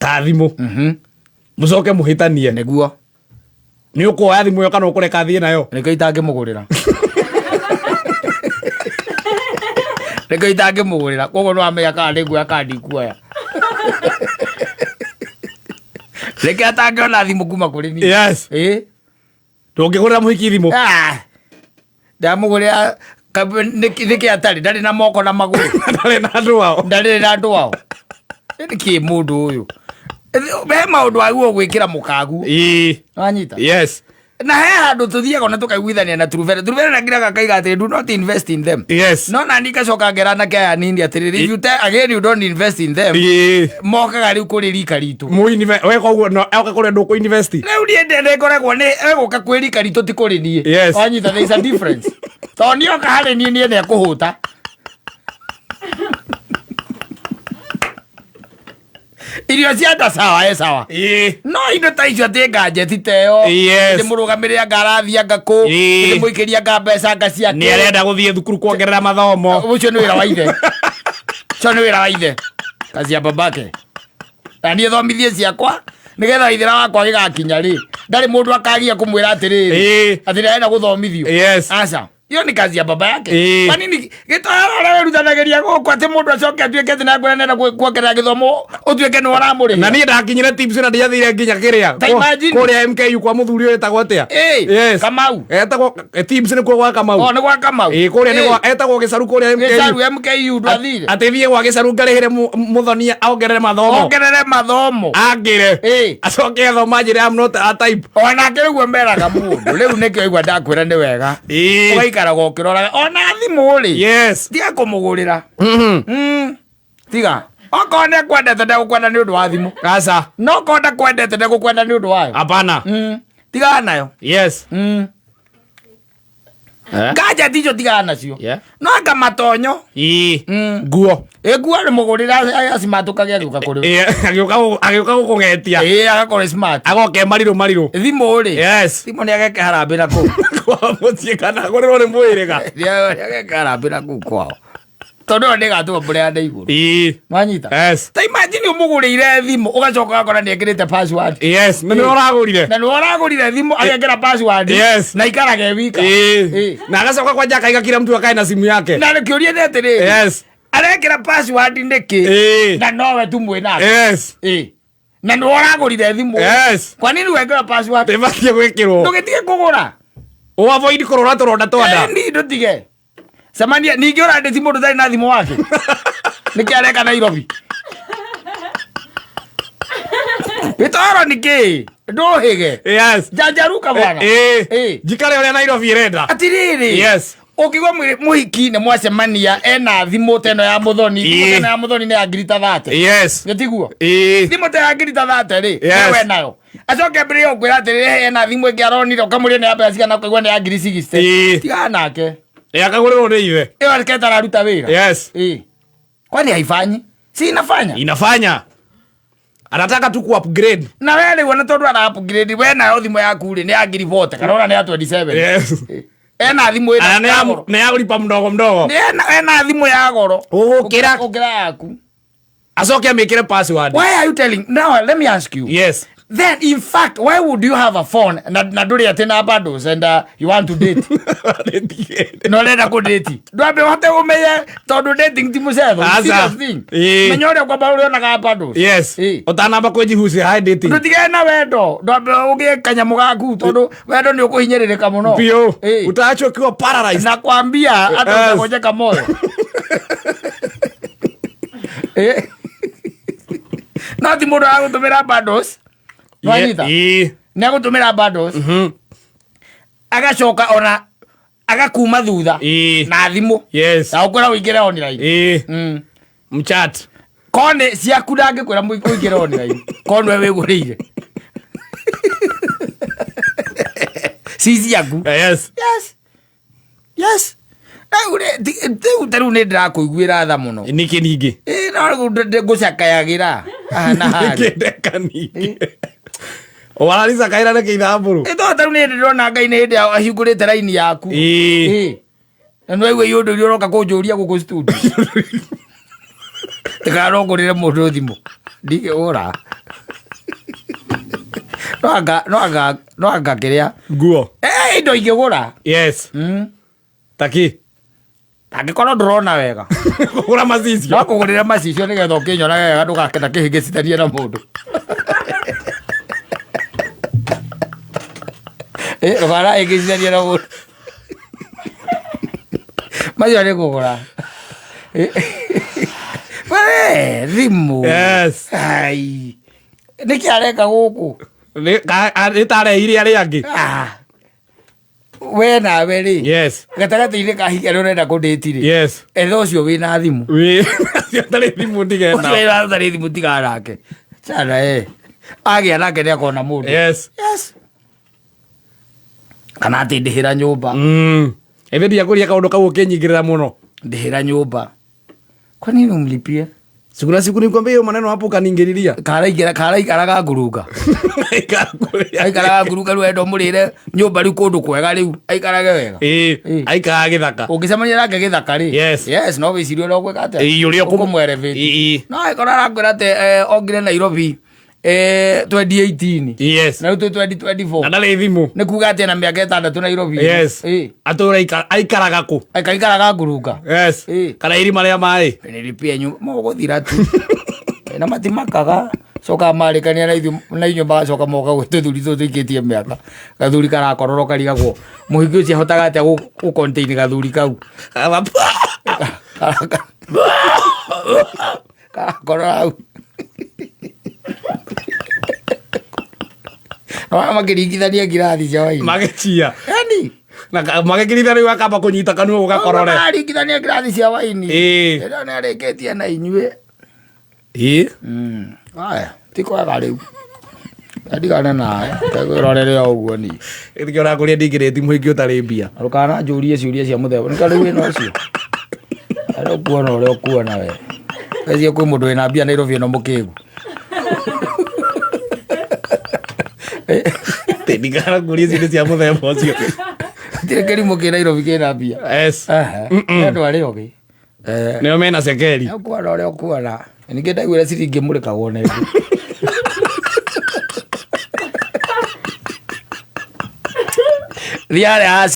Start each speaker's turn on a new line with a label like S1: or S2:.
S1: Ta thimũ. Mũcoke mũhĩtanie.
S2: Nĩguo.
S1: Nĩ ũkuoya thimũ ĩyo kana ũkũreka athiĩ nayo?
S2: Nĩkĩo itangĩmũgũrĩra. Nĩkĩo itangĩmũgũrĩra. Koguo nĩwamenya kana nĩnguoya kana ndikuoya. Reke atangĩona thimũ kuma kũrĩ niĩ.
S1: Yes.
S2: Ĩ.
S1: Ndũngĩgũrĩra mũhiki thimũ.
S2: Ah. Ndamũgũrĩra nĩkĩ atarĩ ndarĩ na moko na magũrũ.
S1: Ndarĩ na andũ ao.
S2: Ndarĩ na andũ ao. Nĩkĩ mũndũ ũyũ? He maũndũ agĩrĩirwo gwĩkĩra mũkaguo.
S1: Ĩĩ.
S2: Wanyita?
S1: Yes.
S2: Na he handũ tũthiaga na tũkaiguithania na Truvena. Truvena na ngiraga akaiga atĩrĩ, do not invest in them.
S1: Yes.
S2: No nani ngacoka ngera anake aya nini atĩrĩrĩ, if you tell again you don't invest in them,
S1: Ĩĩ.
S2: mokaga rĩu kũrĩ rika ritũ.
S1: Mũinive we koguo no oka kũrĩa ndũkũ invest.
S2: Rĩu niĩ ndĩ ngoragwo nĩ egũka kwĩ rika ritũ ti kũrĩ niĩ.
S1: Yes.
S2: Wanyita, there is a difference. Tondũ niĩ oka harĩ niĩ niĩ nĩekũhũta. Irio cia nda sawa e sawa.
S1: Ĩĩ.
S2: No indo ta icio atä nganjeti ta ĩyo.
S1: Yes.
S2: Ndĩmũrũgamĩrĩre anga arathiĩ anga kũ.
S1: Ĩĩ.
S2: Ndĩmũikĩrie anga mbeca anga ciake.
S1: Nĩ arenda gũthiĩ thukuru kuongerera mathomo.
S2: Ũcio nĩ wĩra wa ithe. Ũcio nĩ wĩra wa ithe. Kazi ya babake. Na niĩ thomithie ciakwa nĩgetha ithera wakwa gĩgakinya rĩ. Ndarĩ mũndũ akagia kũmwĩra atĩrĩrĩ.
S1: Ĩĩ.
S2: Atĩ nĩarenda gũthomithio.
S1: Yes.
S2: Aca. Hiyo ni kazi ya baba yake.
S1: Ĩĩ.
S2: Kwa nini gĩtoero ũrĩa wĩrutanagĩria gũkũ atĩ mũndũ acoke atuĩke atĩ nakwĩra nenda kuongerera gĩthomo ũtuĩke nĩ ũramũrĩhĩra.
S1: Na niĩ ndakinyire tips na ndiathire nginya kĩrĩa.
S2: Ta imagine.
S1: Kũrĩa MKU kwa mũthuri ũyũ etagwo atĩa?
S2: Ĩĩ,
S1: Yes.
S2: Kamau.
S1: Etagwo tips nĩ kuo gwa Kamau.
S2: O nĩ gwa Kamau.
S1: Ĩĩ kũrĩa nĩ
S2: Ĩĩ.
S1: gwa etagwo gĩcaru kũrĩa MKU.
S2: Gĩcaru MKU ndwathire.
S1: Atĩ thiĩ gwa gĩcaru ngarĩhĩre mũthoni aongerere mathomo.
S2: Ongerere mathomo.
S1: Angĩre.
S2: Ĩĩ.
S1: Acoke athoma anjĩre I'm not a type.
S2: Onake rĩu meraga mũndũ rĩu nĩkĩo igua ndakwĩra nĩ wega.
S1: Ĩĩ.
S2: Ũgaikaraga ũkĩroraga ona thimũ rĩ.
S1: Yes.
S2: Tiga kũmũgũrĩra. Tiga. Okorwo nĩ akwendete ndegũkwenda nĩ ũndũ wa thimũ.
S1: Aca.
S2: No okorwo ndakwendete ndegũkwenda nĩ ũndũ wayo.
S1: Hapana.
S2: Tigana nayo.
S1: Yes.
S2: Gadget icio tigana nacio.
S1: Yeah.
S2: No anga matonyo.
S1: Ĩĩ. Nguo.
S2: Ĩ nguo nĩ mũgũrĩra acimatũkage agĩũka kũrĩ.
S1: Ĩĩ, agĩũka gũkũgetia.
S2: Ĩ agakorwo smart.
S1: Agoka e marirũ marirũ.
S2: Thimũ rĩ.
S1: Yes.
S2: Thimũ nĩ ageke harambĩ na kũu.
S1: Kwa mũciĩ kana agũrĩrwo nĩ mũhĩrĩga.
S2: Nĩ ageke harambĩ na kũu kwao. Tondũ ĩyo ndĩgatũma mũreane igũrũ.
S1: Ĩĩ.
S2: Wanyita?
S1: Yes.
S2: Ta imagine ũmũgũrĩire thimũ ũgacoka ũgakora nĩ ekĩrĩte password.
S1: Yes. Na nĩwe ũragũrire.
S2: Na nĩwe ũragũrire thimũ agekĩra password.
S1: Yes.
S2: Na ikaraga e wika.
S1: Ĩĩ.
S2: Ĩĩ.
S1: Na agacoka kwanja akaiga kila mtu akae na simu yake.
S2: Na kĩũria nĩ atĩrĩrĩ.
S1: Yes.
S2: Arekĩra password nĩkĩ?
S1: Ĩĩ.
S2: Na nowe tu mwĩ nake.
S1: Yes.
S2: Ĩĩ. Na nĩwe ũragũrire thimũ.
S1: Yes.
S2: Kwa nini wekĩra password?
S1: Ndĩbatiĩ gwĩkĩrwo.
S2: Ndũgĩtige kũgũra.
S1: Ũ avoid kũrora tũronda twa nda.
S2: Ĩni ndũtige. Cemania ningĩ ũrandĩti mũndũ ũtarĩ na thimũ wake. Nĩkĩ areka Nairobi? Gĩtoro nĩ kĩĩ? Ndũhĩge.
S1: Yes.
S2: Janjaruka bwana.
S1: Ĩĩ.
S2: Ĩĩ.
S1: Njikare ũrĩa Nairobi ĩrenda.
S2: Atirĩrĩ.
S1: Yes.
S2: Ũngĩgua mũhiki nĩ mwacemania ena thimũ ta ĩno ya mũthoni. Thimũ ta ĩno ya mũthoni nĩ ya ngiri ta 30.
S1: Yes.
S2: Nĩ tiguo?
S1: Ĩĩ.
S2: Thimũ ta ya ngiri ta 30 rĩ,
S1: Yes.
S2: nĩwe nayo. Acoke ambĩrĩrie gũkwĩra atĩrĩrĩ ena thimũ ĩngĩ aronire ũkamũria nĩ ya mbeca cigana ũkaigua nĩ ya ngiri 60.
S1: Ĩĩ.
S2: Tigana nake.
S1: Ĩ akagũrĩrwo nĩ ithe.
S2: Ĩyo reke ĩtararuta wĩra.
S1: Yes.
S2: Ĩĩ. Kwani haifanyi? Si inafanya?
S1: Inafanya. Anataka tu ku upgrade.
S2: Na we rĩu ona tondũ ara upgrade we nayo thimũ yaku rĩ nĩ ya ngiri 40 kana ona nĩ ya 27.
S1: Yes.
S2: Ena thimũ ĩna
S1: Ana nĩ
S2: ya
S1: ya
S2: goro.
S1: nĩ ya kulipa mdogo mdogo.
S2: Nĩ ena thimũ ya goro.
S1: Gũkĩra
S2: Gũkĩra yaku.
S1: acoke amĩkĩre password.
S2: Why are you telling? Now let me ask you.
S1: Yes.
S2: Then in fact, why would you have a phone na na ndũrĩ atĩ na bundles and you want to date? Na ũrenda kũ date. Ndwambe ũhote ũmenye tondũ dating ti mũcetho.
S1: Aca.
S2: Serious thing.
S1: Ĩĩ.
S2: Menya ũrĩa kwamba ũrĩonaga bundles.
S1: Yes.
S2: Ĩĩ.
S1: Ũtanamba kwĩjihucia harĩ dating.
S2: Ndũtigane na wendo. Ndwambe ũgĩe kanyamũ gaku tondũ wendo nĩ ũkũhinyĩrĩrĩka mũno.
S1: Biũ.
S2: Ĩĩ.
S1: Utaachwa ukiwa paralyzed.
S2: Nakwambia hata
S1: Yes.
S2: utagonjeka moyo. Eh. No ti mũndũ agũtũmĩra bundles. Nwanyita?
S1: Ĩĩ.
S2: Nĩ agũtũmĩra bundles. Agacoka ona agakuma thutha
S1: Ĩĩ.
S2: na thimũ.
S1: Yes.
S2: Na ũkwĩra ũingĩre online.
S1: Ĩĩ. Mchat.
S2: Kone ciaku ndangĩkwĩra ũingĩre online. Korwo nĩwe wĩgũrĩire. Ci ciaku.
S1: Yes.
S2: Yes. Yes. Rĩu rĩ, rĩu ta rĩu nĩ ndĩrakũiguĩra tha mũno.
S1: Nĩkĩ ningĩ?
S2: Ĩ, no rĩu ngũcakayagĩra haha na harĩa.
S1: Nĩkĩ ndeka ningĩ? Wararicakaĩra nĩkĩ ithambũrũ?
S2: Ĩ, tondũ ta rĩu nĩ hĩndĩ ndĩrona Ngai nĩ hĩndĩ ahingũrĩte raini yaku.
S1: Ĩĩ.
S2: Ĩ. Na nĩ waigua iũndũ iria ũroka kũnjũria gũkũ studio. Ndĩkanongũrĩre mũndũ thimũ. Ndingĩgũra. No anga no anga no anga kĩrĩa
S1: Nguo.
S2: Eh, indo ingĩgũra.
S1: Yes. Taki.
S2: Angĩkorwo ndũrona wega.
S1: Kũgũra macicio.
S2: No kũgũrĩra macicio nĩgetha ũkĩnyona wega ndũgakena kĩhĩngĩcithanie na mũndũ. Eh, ndũkanahĩngĩcithanie na mũndũ. Macio nĩ kũgũra. Eh, we, thimũ.
S1: Yes.
S2: Ai. Nĩkĩ areka gũkũ?
S1: Nĩ nĩ tareire arĩa angĩ.
S2: Ah. We nawe rĩ.
S1: Yes.
S2: Gatagatĩ-inĩ ka hinya ũrenda kũndĩti rĩ.
S1: Yes.
S2: Etha ũcio wĩna thimũ.
S1: Wĩ. Acio atarĩ thimũ ndigenda.
S2: Ũcio wĩna atarĩ thimũ tigana nake. Chana eh. Agĩa nake nĩ akona mũndũ.
S1: Yes.
S2: Yes. Kana atĩ ndĩhĩra nyũmba.
S1: Ithe ndiakũria kaũndũ kau ũkĩnyingĩrĩra mũno.
S2: Ndĩhĩra nyũmba. Kwa nini umlipie?
S1: Siku na siku nikwambia hiyo maneno hapo ukaniingililia.
S2: Karaingĩra karaikaraga ngurunga.
S1: Aikaraga
S2: Aikaraga ngurunga rĩu enda ũmũrĩre nyũmba rĩu kũndũ kwega rĩu aikarage wega.
S1: Ĩĩ,
S2: Ĩĩ.
S1: aikaraga gĩthaka.
S2: Ũngĩcemania nake gĩthaka rĩ.
S1: Yes.
S2: Yes, no wĩcirie ũrĩa ũgwĩka atĩa.
S1: Ĩĩ, ũrĩa ũkũ-
S2: Ũkũmwerevate.
S1: Ĩĩ.
S2: No angĩkorwo arakwĩra atĩ eh, okire Nairobi eh, 2018.
S1: Yes.
S2: Na rĩu twĩ 2024.
S1: Na ndarĩ thimũ.
S2: Nĩ kuga atĩ ena mĩaka ĩtandatũ Nairobi.
S1: Yes.
S2: Ĩĩ.
S1: Atũra aikaraga kũ?
S2: Akaikaraga ngurunga.
S1: Yes.
S2: Ĩĩ.
S1: Kana irima rĩa maĩ.
S2: Nilipie nyũmba mũgũthira tu. Na matimakaga coka marĩkania na ithuĩ na inyuĩ magacoka moka gwĩ tũthuri tũtũ tũikĩtie mĩaka gathuri karakororo karigagwo mũhiki ũcio ahotaga atĩa gũ contain gathuri kau karakorora hau na makĩringithania ngirathi cia waini
S1: Magĩcia.
S2: yani
S1: Na magĩkĩritha rĩu akamba kũnyita kanua gũgakorore.
S2: mararingithania ngirathi cia waini
S1: Ĩĩ.
S2: ĩno nĩ arĩkĩtie na inyuĩ
S1: Ĩĩ.
S2: Aya, ti kwega rĩu. Ndigane nawe, kwĩrorere o ũguo niĩ.
S1: Nĩkĩo ũrakũria ndingĩrĩti mũhiki ũtarĩ mbia.
S2: Na Ndũkananjũrie ciũria cia mũthemba. Nĩ karĩu wĩna ũcio. Arĩa ũkuona ũrĩa ũkuona we. Weciria kwĩ mũndũ wĩna mbia Nairobi ĩno mũkĩgu.
S1: Ndingĩrakũria ciũria cia mũthemba ũcio.
S2: Gũtirĩ kĩrimũ kĩ Nairobi kĩna mbia.
S1: Yes.
S2: Ehe. Nĩ andũ arĩa ogĩ. Eh,
S1: Nĩo mena cekeri.
S2: nĩ ũkuona ũrĩa ũkuona. Ningĩ ndaiguire ciringi ĩmũrĩkagwo na ĩngĩ. Thiarĩ